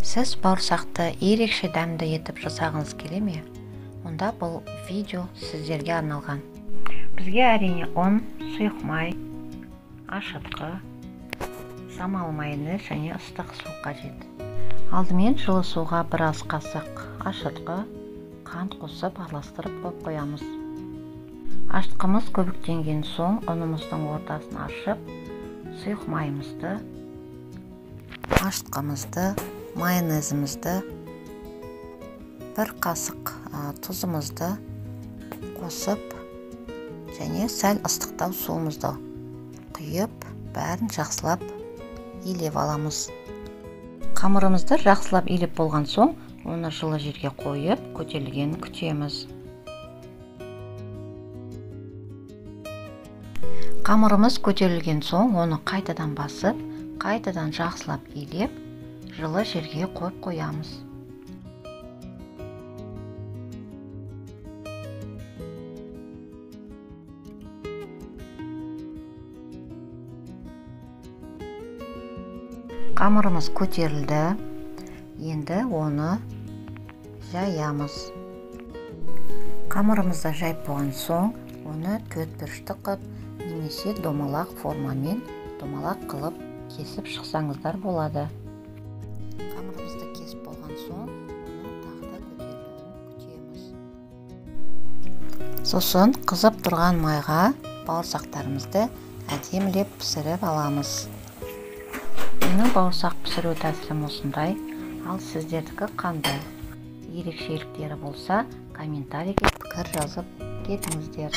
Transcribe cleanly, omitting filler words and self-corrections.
Сіз бауырсақты ерекше дәмді етіп жасағыңыз келе ме? Онда бұл видео сіздерге арналған. Бізге әрине ұн, сұйық май, ашытқы, самал майонез және ыстық су қажет. Алдымен жылы суға біраз қасық ашытқы, қант қосып араластырып қойып қоямыз. Ашытқымыз көбіктенген соң ұнымыздың ортасын ашып, сұйық майымызды, ашытқымызды, майонезімізді, бір қасық тұзымызды қосып және сәл ыстықтау суымызды құйып, бәрін жақсылап илеп аламыз. Қамырымызды жақсылап илеп болған соң, оны жылы жерге қойып, көтерілгенін күтеміз. Қамырымыз көтерілген соң, оны қайтадан басып, қайтадан жақсылап илеп, жылы жерге қойып қоямыз. Қамырымыз көтерілді. Енді оны жаямыз. Қамырымызды жайып болған соң, оны төртбұрышты қылып немесе домалақ формамен домалақ қылып кесіп шықсаңыздар болады. Қамырымызды кесіп болған соң, оның тағы да көтерілуін күтеміз. Сосын қызып тұрған майға бауырсақтарымызды әдемілеп пісіріп аламыз. Менің бауырсақ пісіру тәсілім осындай, ал сіздердікі қандай? Ерекшеліктері болса, комментарийге пікір жазып кетіңіздер.